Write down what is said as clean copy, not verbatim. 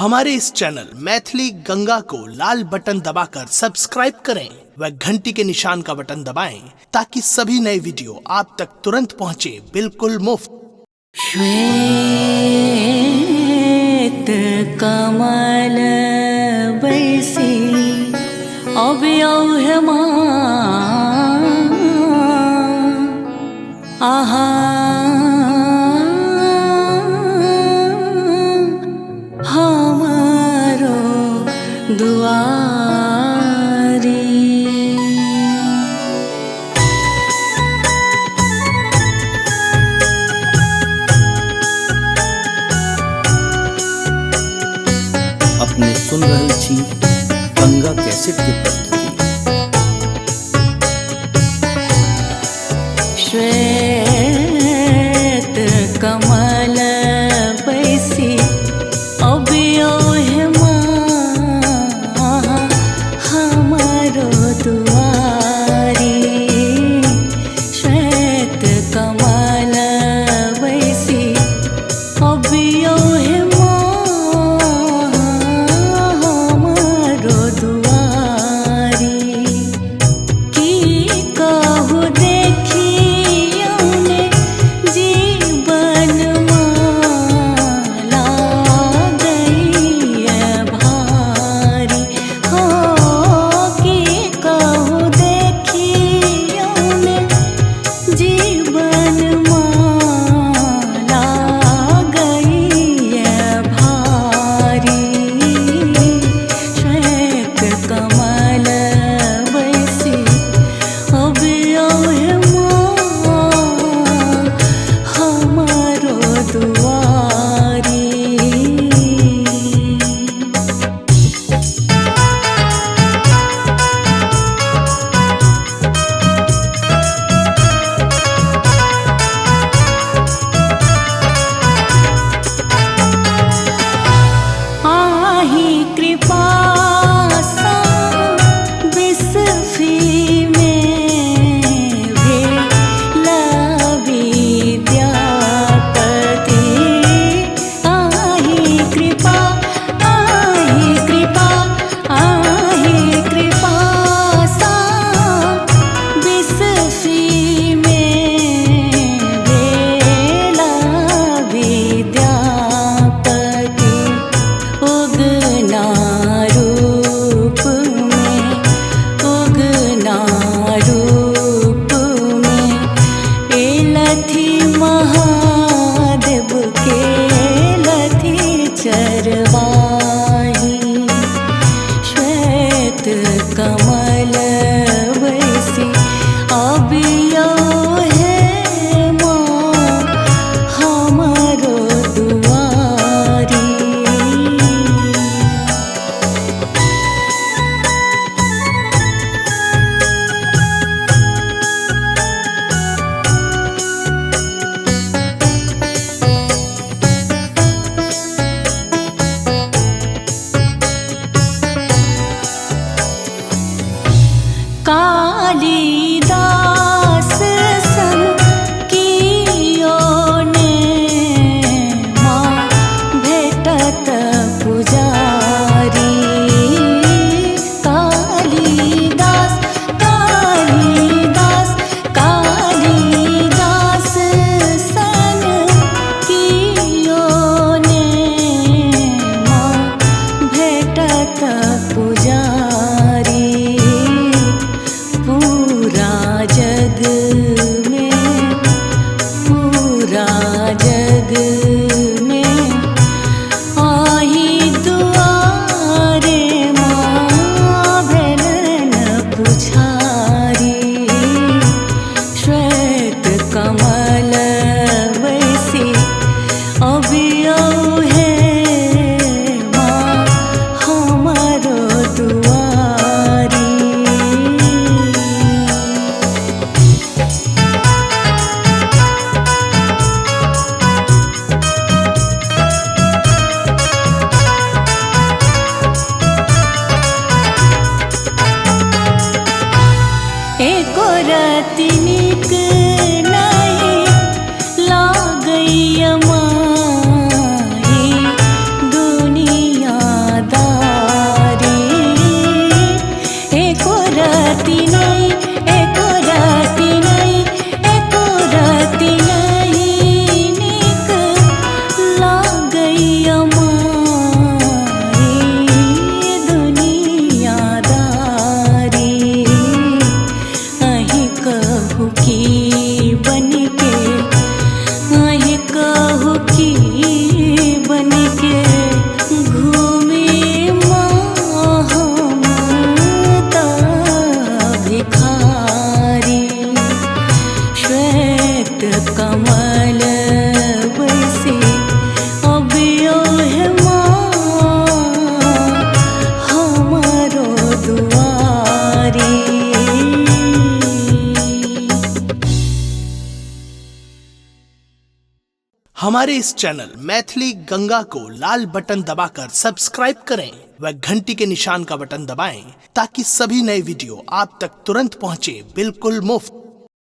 हमारे इस चैनल मैथिली गंगा को लाल बटन दबाकर सब्सक्राइब करें व घंटी के निशान का बटन दबाएं ताकि सभी नए वीडियो आप तक तुरंत पहुंचे बिल्कुल मुफ्त। श्वेत कमल बैसी अबियौ हे माँ आहा हमारो दुआरी। अपने सुन रहल छी गंगा कैसेट के प्रस्तुति। श्वेत कमल बैसी अबियौ हे माँ हमारो दुआरी। श्वेत कमल बैसी अबियौ हे माँ हमारो दुआरी। की कहु देखियौ ने जीवन माला गई भारी। हो की कहु देखियौ ने जीवन माला गई भारी। श्वेत कमल बैसी अबियौ हे माँ हमारो दुआरी। आही कृपा सा बिसफी में भेला विद्यापति। आही कृपा आही कृपा आही कृपा सा बिसफी में भेला विद्यापति। उगना रूप में उगना रूप में एलथि महादेव के लथि चरवाही। श्वेत कमल बैसी अबियौ हे माँ हमारो दुआरी। कालिदास संग कियो ने माँ भेटत पुजारी। कालिदास कालिदास कालिदास संग कियो ने माँ भेटत पुजारी। पूरा जग में पूरा जग में आही दुआरी। हमारे इस चैनल मैथिली गंगा को लाल बटन दबाकर सब्सक्राइब करें व घंटी के निशान का बटन दबाएं ताकि सभी नए वीडियो आप तक तुरंत पहुंचे बिल्कुल मुफ्त।